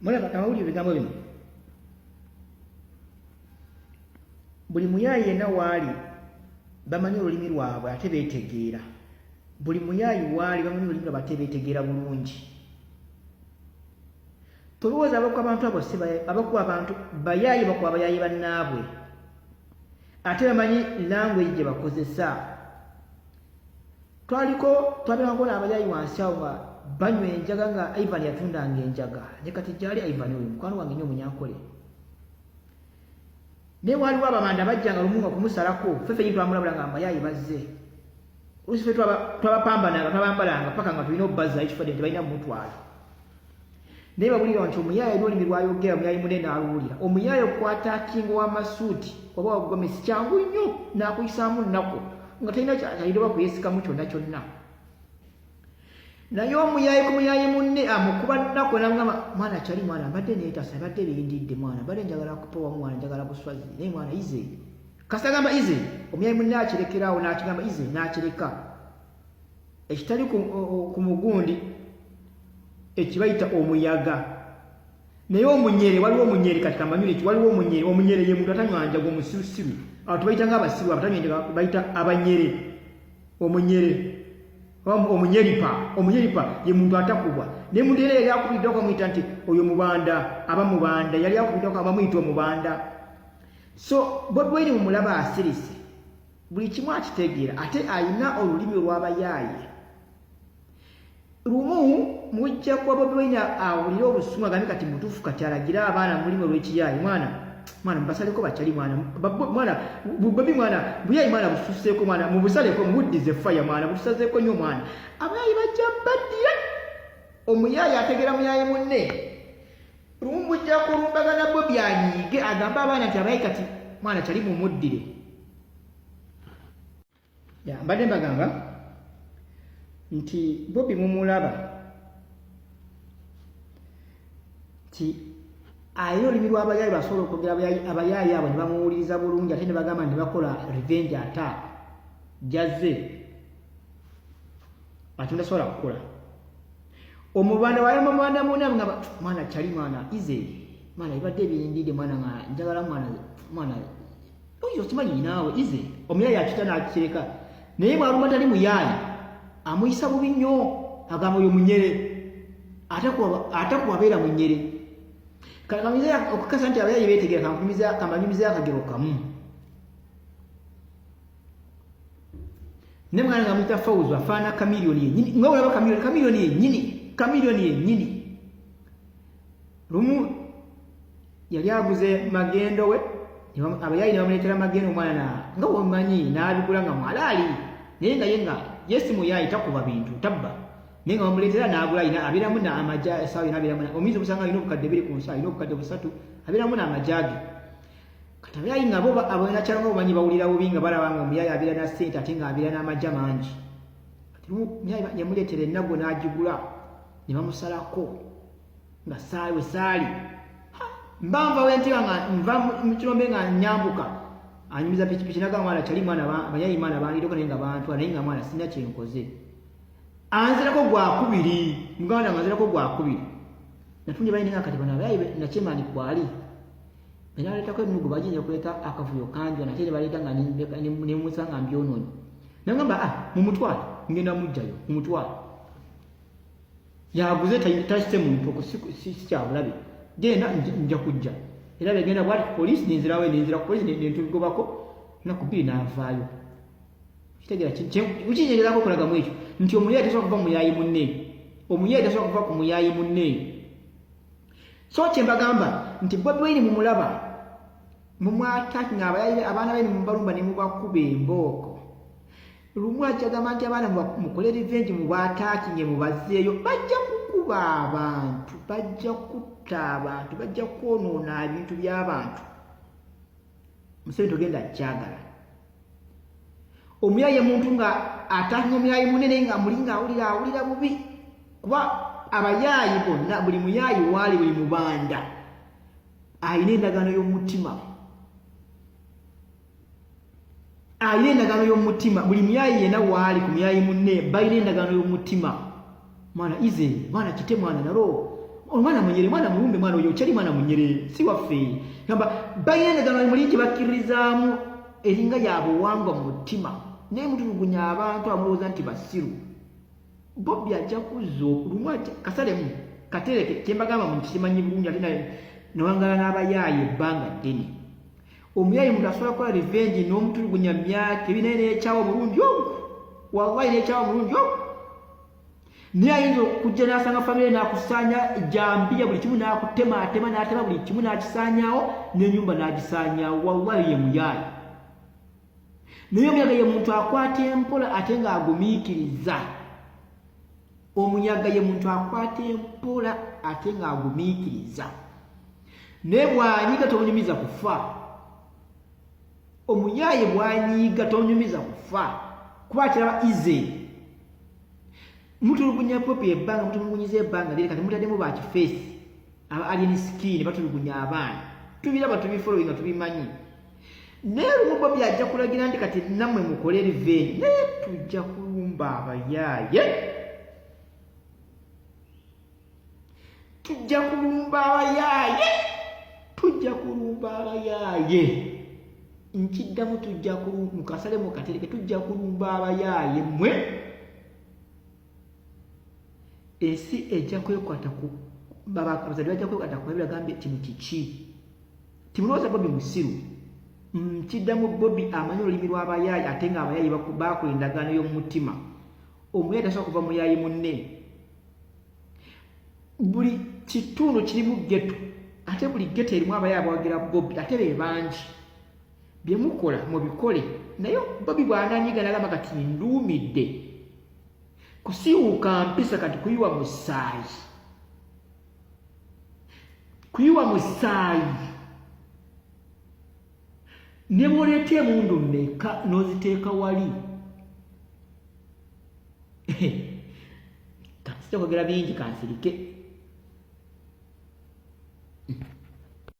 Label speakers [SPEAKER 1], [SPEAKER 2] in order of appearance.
[SPEAKER 1] Mulaba amawulire ebigambo bino. Buli muyaayi yenna waali bamanyi olulimi lwabwe ate beetegeera. Buli muyaayi waali bamanyi olulimi lwabwe ate beetegeera bulungi. Tolowooza abakuba abantu abo si abakuba abantu bayaayi bakuba abayaayi bannaabwe ate bamanyi language gye bakozesa. Twaliko twabeerangako n'abayaayi wansi awo nga banywa enjaga nga Ivan yatundanga enjaga ne kati gyali Ivan oyo mukwano wange nnyo Omunyankole. Naye waaliwo abamanda bajjanga lumu nga kumusalako ffe ffennyini twamulabula nga abayaayi bazze. Oluusi ffe twabapambananga twabambalanga paka nga tulina obbazaayo ekifadde nti balina mutwala. Naye babulira nti omuyaaye alina olulimi lwayogera muyaayi munne n'aluwulira. Omuyaaye okukwata akinga ow'amasuuti oba wa gomesi kyangu nnyo n'akuyisaamu nnaku nga talina kyalina oba kweyesikamu kyonna kyonna. Naye omuyaaye ku muyaaye munne amukuba nnaku n'amugamba mwana kyali mwana mbadde neetasa mbadde bindidde mwana mbadde njagala kupowa mwana njagala buswazi naye mwana ize kasita agamba ize omuyaaye munne akirekeraawo n'akigamba ize n'akireka. Ekitali ku mugundi ekibayita omuyaga naye omunyere waliwo omunyere kati kamanyule ki waliwo omunyere omunyere ye muntu atanywa njaga omusirusiru abantu bayita nga abasiru abatanywa njaga bayita abanyere omunyere omunyeripa omunyeripa ye muntu atakubwa naye muntu era yali akubiddwako amuyita nti oyo mubanda aba mubanda yali akubiddwako abamuyita omubanda so Bobi Wine mumulaba asirise buli kimu akitegeera ate alina olulimi olw'abayaaye. Lumu mujja kuba Bobi Wine awulire obusungu agambe kati mutuufu kati alagire abaana mu lulimi olw'ekiyaaye mwana mwana mubasaleko bakyali mwana mwana Bobi mwana buyayi mwana bususeeko mwana mubusaleko mubuddize faya mwana butusazeeko nnyo mwana abayaayi bajja baddira omuyaaye ategeera muyaaye munne. Lumu mujja kulumbagana Bobi anyiige agambe abaana nti abayi kati mwana kyali mumuddire. Ya, mbadde mbagamba nti Bobi mumulaba nti alina olulimi lw'abayaayi basobola okwogera abayaayi abo ne bamuwuliriza bulungi ate ne bagamba nti bakola revenge attack jazze ate ndasobola kukola omubanda wayamba mwana muna nga mwana chali mwana ize mwana ibadde bindide mwana nga njagala mwana mwana oyo okimanyi naawe ize omuyayi akita n'akireka naye bwaluma tali muyayi amuyisa bubi nnyo agamba oyo munyere atakuwa beera munyere okukasa nti abayayi beetegera kamanyumiza akagero kamu ne mwana nga muyita fauzu afaana kamiliyoni yenyini nga olaba kamiliyoni kamiliyoni yenyini kamiliyoni yenyini lumu yali aguze magendo we abayayi ne bamuleetera magendo omwana na nga womanyi n'abigula nga mwalaali naye nga ye nga yesi muyayi takuba bintu tabba naye nga bamuleetera n'agula alina abeeramu na amaja esaawa yona abeeramu omuyinza omusanga alina obukadde biri ku nsi alina obukadde busatu abeeramu na amaja ge Kati abayayi nga bo abanakyalo nga bomanyi bawulira bubi nga balaba nga omuyayi abeera na ssente ate nga abeera n'amagya mangi. Kati omuyayi yamuleetera ennago n'agigula ne bamusalako nga saali we saali. Mba nva we ntiba nga nva mu kirombe nga nyambuka anyumiza pikipiki nagamba mwana kyali mwana abayayi mwana bandireko naye nga bantwala naye nga mwana sirina kye nkoze. Anzirako gwakubiri muganda nga anzirako gwakubiri. Natunye balina nga kati bano abayayi nakyemaani kwali. Benaleetako ennugu bagiyinza okuleeta akavuyo kangi wano ate ne baleeta nga nemusa nga mbyonoonye. Nangamba ah mumutwale ngenda mujjayo mumutwale. Yaguze takite muntu okwo si kyabulabe. Genda nja kujja. Era begenda bwati ku poliisi nenzirawo nenzira ku poliisi nentubigobako naku bbiri n'avaayo. Kitegeera kinyegezako okulagamu ekyo nti omuyaayi tasobola kuva muyaayi munne. Omuyaayi tasobola kuva ku muyaayi munne. So kye mbagamba nti Bobi Wine mumulaba mumwatakinga abayayi abaana be mubalumba ne mubakuba embooko. Lumu ajagamba nti abaana mukole revenge mubaatakinge mubazeeyo bajja kukuba abantu bajja kutta abantu bajja kwonoona ebintu by'abantu. Museveni togenda kyagala. Omuyaye muntu nga atanya omuyaye munene nga muli nga awulira awulira bubi kuba abayaayi bonna buli muyaayi waali buli mubanda alina endagaano y'omutima alina endagaano y'omutima buli muyaayi yena waali ku muyaayi munne balina endagaano y'omutima mwana ize mwana kite mwana nalo Omwana munyere, mwana mulumbe, mwana oyo kyali mwana munyere, si waffe. Gamba balina endagaano muli gye bakkiririzaamu eringa ya buwangwa mu mutima, naye mutulugunya abantu amulowooza nti basiru. Bobi ajja kuzza lumu kasalemu katereke kyembagamba mu kimanyi bulungi, ate nawangala n'abayaaye ebbanga ddene. Omuyayi muntu asobola kukola revenge n'omutulugunya myaka ebi, naye nekyawa omulundi ogwo, wallahi nekyawa omulundi ogwo. Naye ayinza okujja n'asanga famire n'akusaanya jambiya buli kimu n'akutemaatema n'atema buli kimu n'akisaanyaawo n'enyumba n'agisaanyaawo. Wallahi ye muyaayi. Naye omuyaga ye muntu akwata empola ate ng'agumiikiriza. Omuyaga ye muntu akwata empola ate ng'agumiikiriza, naye bw'anyiiga tomunyumiza kufa. Omuyaaye bw'anyiiga tonyumiza kufa, kuba akiraba ize mutulugunya popi ebbanga, mutulugunyiza ebbanga liri. Kati mutaddemu bakifeesi aba alien skin batulugunya abaana, tubiraba, tubifolowinga, nga tubimanyi. Naye lumu Bobi ajja kulagira nti kati nammwe mukole revenge, naye tujja kulumba abayaaye, tujja kulumba abayaaye, tujja kulumba abayaaye. Nkiddamu, tujja mukasale mukatereke, tujja kulumba abayaaye mmwe. Ensi ejja kwekwata ku abazadde, bajja kwekwata ku bagambye kino kiki. Timulowooza Bobi musiru. Nkiddamu, Bobi amanyi olulimi lw'abayaayi, ate nga abayaayi bakola endagaano y'omu mutima. Omuyaayi tasobola kuva muyaayi munne. Buli kitundu kirimu ghetto, ate buli ghetto erimu abayaayi abawagira Bobi, ate be bangi. Byemukola mubikole, naye Bobi bw'ananyiga nagamba kati nduumidde kusiiwuuka mpisa, kati kuyiwa musaayi, kuyiwa musaayi. Ne bw'oleeta emundu mmeka n'oziteeka wali, kati sijja kwogera bingi, kansirike.